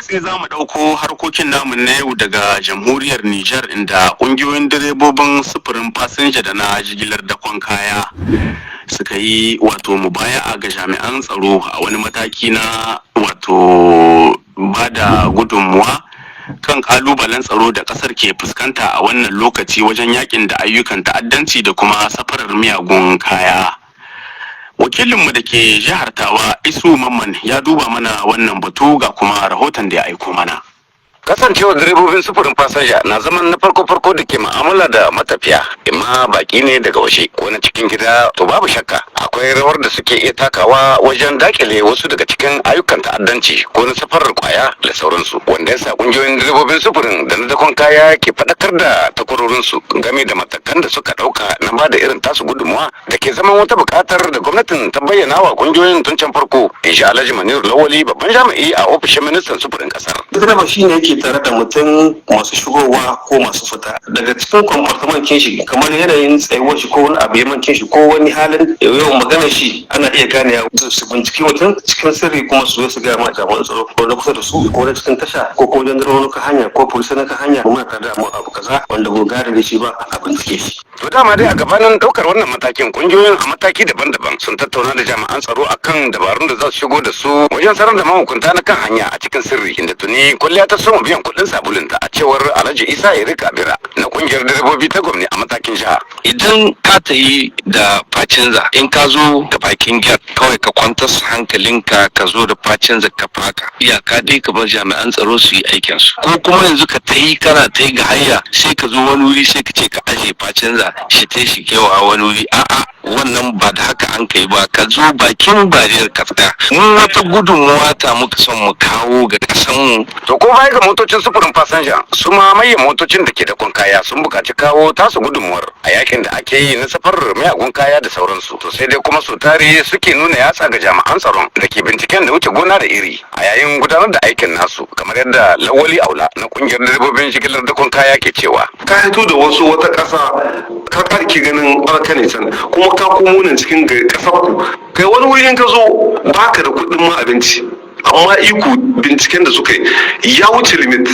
Tsaye za mu ɗauko harkokin namu na yau daga Jamhuriyar Nijar, inda ƙungiyoyin direbobin sufurin fasinja da na jigilar dakon kaya suka yi wato mubaya'a ga jami'an tsaro a wani mataki na wato ba da gudunmuwa kan kalubalen tsaro da kasar ke fuskanta a wannan lokaci wajen yakin da ayyukan ta'addanci da kuma safarar miyagun kaya. Wakilinmu da ke jihar Tawa, Isu Mamman, ya duba mana wannan batu, ga kuma rahoton da ya aiko mana. Kasancewar direbobin sufurin fasinja na zaman na farko-farko da ke ma'amala da matafiya, imma baki ne daga waje ko na cikin gida, to babu shakka akwai rawar da suke iya takawa wajen dakile wasu daga cikin ayyukan ta'addanci ko na safarar kwaya da sauransu, wanda yasa kungiyoyin direbobin sufurin da na dakon kaya ke faɗakar da takwarorinsu game da matakan da suka ɗauka na ba da irin tasu gudunmuwa da ke zaman wata buƙatar da gwamnatin ta bayyana wa kungiyoyin tun can farko, in sha Alhaji Manir Lawali, babban jami'i a ofishin ministan sufurin ƙasar. Direba shi ne yake tare da mutum, masu shigowa ko masu fita. Daga cikin comportement shi, kamar yanayin tsayuwar shi ko wani abu ya mankin shi ko wani halin yawan maganar shi, ana iya gane su binciki mutum cikin sirri, kuma su zo su gaya ma jami'an tsaro ko na kusa da su ko na cikin tasha ko wajen na hanya ko polisi na hanya: muna tare da mu abu kaza wanda ba gane da shi ba, a bincike shi. To dama dai a gabanin daukar wannan matakin, kungiyoyin a mataki daban-daban sun tattauna da jami'an tsaro akan dabarun da za su shigo da su wajen sanar da mahukunta na kan hanya a cikin sirri, inda tuni kwalliya ta soma biyan kuɗin sabulunta, a cewar Alhaji Isa Erika Bira na kungiyar direbobi ta gwamnati a matakin jiha. Idan ka tayi da facinza, in ka zo da bakin gate, kawai ka kwantar hankalinka, ka zo da facinza ka faka, iyaka dai ka bar jami'an tsaro su yi aikin su. Ko kuma yanzu ka tayi, kana tayi ga hanya, sai ka zo wani wuri, sai ka ce ka aje facinza shi ta shi kewa wani wuri. A'a, wannan ba da haka an kai ba. Ka zo bakin bariyar ka tsaya. Mu wata gudunmuwa ta muka son mu kawo ga kasan mu. To ko baya ga motocin sufurin fasinja, su ma maye motocin da ke da kun kaya sun buƙaci kawo tasu gudunmuwar a yakin da ake yi na safarar miyagun kaya da sauransu. To sai dai kuma su tare suke nuna yatsa ga jami'an tsaron da ke binciken da wuce gona da iri a yayin gudanar da aikin nasu, kamar yadda Lawali Aula na kungiyar direbobin jigilar dakon kaya ke cewa. Ka hito da wasu wata ƙasa, ka karki ganin barka ne can, kuma ka komo nan cikin ƙasar ku. Kai, wani wuri in ka zo baka da kuɗin ma abinci, amma iko binciken da suka yi ya wuce limit.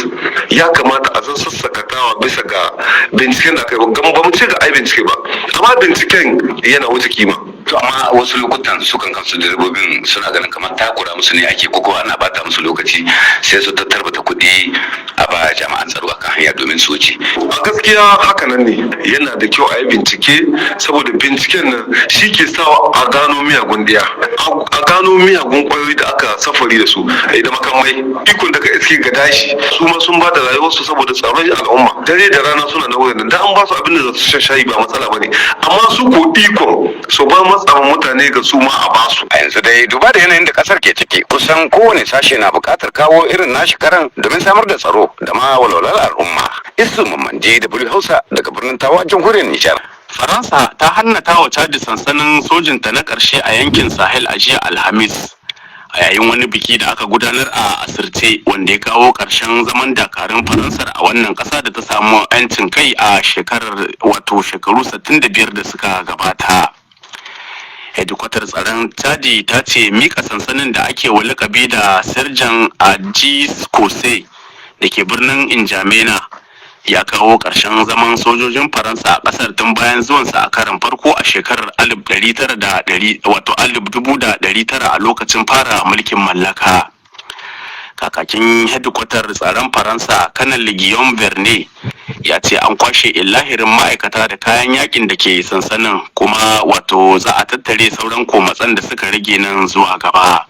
Ya kamata a zan sassakatawa bisa ga binciken da aka yi. Ba mu ce ga ai bincike ba, amma binciken yana wuce kima. To amma wasu lokutan su kan kansu direbobin suna ganin kamar takura musu ne ake, koko ana bata musu lokaci, sai su tattarbata kuɗi a ba jami'an tsaro akan hanya domin su wuce. A gaskiya haka nan ne. Yana da kyau a yi bincike, saboda binciken nan shi ke sawa a gano miyagun diya, a gano miyagun kwayoyi da aka safari da su da makamai. Ikon daga iske ga dashi, su ma sun ba da rayuwarsu saboda tsaron al'umma. Dare da rana suna na wurin da an ba su abin da za su sha shayi, ba matsala ba ne, amma su ko ikon su ba matsawan mutane ga su ma a basu. A yanzu dai, duba da yanayin da kasar ke ciki, kusan kowane sashe na buƙatar kawo irin nashi karan domin samar da tsaro da ma walwalar al'umma. Isu Mamman, DW Hausa, daga birnin Tawa, Jamhuriyar Nijar. Faransa ta hannata wa Chadi sansanin sojinta na ƙarshe a yankin Sahel a jiya Alhamis, a yayin wani biki da aka gudanar a asirce wanda ya kawo ƙarshen zaman dakarun Faransar a wannan ƙasa da ta samu 'yancin kai a shekarar wato shekaru 65 da suka gabata. Hedikwatar tsaron Chadi ta ce mika sansanin da ake wa lakabi da Serjan Ajis Kose da ke birnin Injamena ya kawo ƙarshen zaman sojojin Faransa a ƙasar tun bayan zuwansa a karon farko a shekarar 1900, wato 1900, a lokacin fara mulkin mallaka. Kakakin hedikwatar tsaron Faransa, Kanal Guillaume Verne, ya ce an kwashe illahirin ma'aikata da kayan yakin da ke sansanin, kuma wato za a tattare sauran komatsan da suka rage nan zuwa gaba.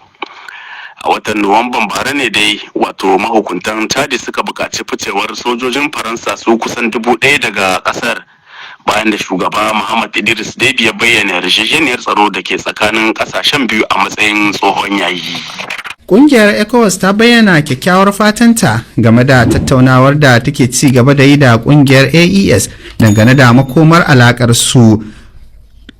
A watan Nuwamban bara ne dai wato mahukuntan Chadi suka buƙaci ficewar sojojin Faransa su kusan 1000 daga ƙasar, bayan da shugaba Muhammad Idris Deby ya bayyana yarjejeniyar tsaro da ke tsakanin ƙasashen biyu a matsayin tsohon yayi. Ƙungiyar ECOWAS ta bayyana kyakkyawar fatanta game da tattaunawar da take ci gaba da yi da ƙungiyar AES dangane da makomar alakar su.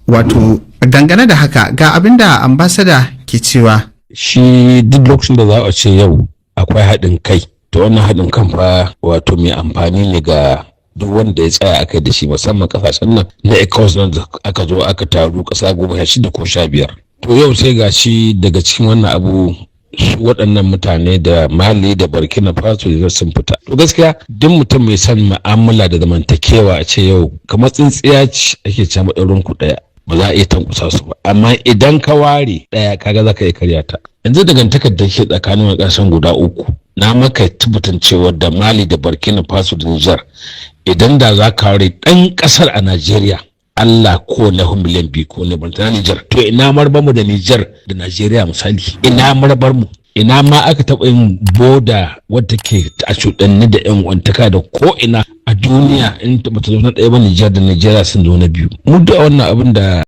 Wato dangane da haka, ga abin da ambasada ke cewa. Shi duk lokacin da za a ce yau akwai haɗin kai, to wannan haɗin kan fa wato mai amfani ne ga duk wanda ya tsaya aka da shi, musamman kasashen nan na ECOWAS nan da aka zo aka taru ƙasa 16 ko 15. To yau sai ga shi daga cikin wannan abu Su waɗannan mutane da Mali da Burkina Faso da sun fita. To gaskiya duk mutum mai son mu'amala da zamantakewa, a ce yau kamar tsintsiya ce ake ce maɗaurin ku ɗaya, ba za a iya tankusa su ba, amma idan ka ware ɗaya, kaga za ka iya karya ta. Yanzu dangantakar da ke tsakanin ƙasashen guda uku, na maka tabbatar cewa da Mali da Burkina Faso da Niger, idan da za ka ware ɗan ƙasar a Najeriya, Allah ko na miliyan 2 ko ne bantana Niger. To ina marbar mu da Niger da Najeriya misali? Ina marbar mu? Ina ma aka taɓa yin boda wadda ke a cuɗanni da yan uwantaka da ko ina a duniya? In bata zo na ɗaya ba, Niger da Najeriya sun zo na biyu. Mu da wannan abin da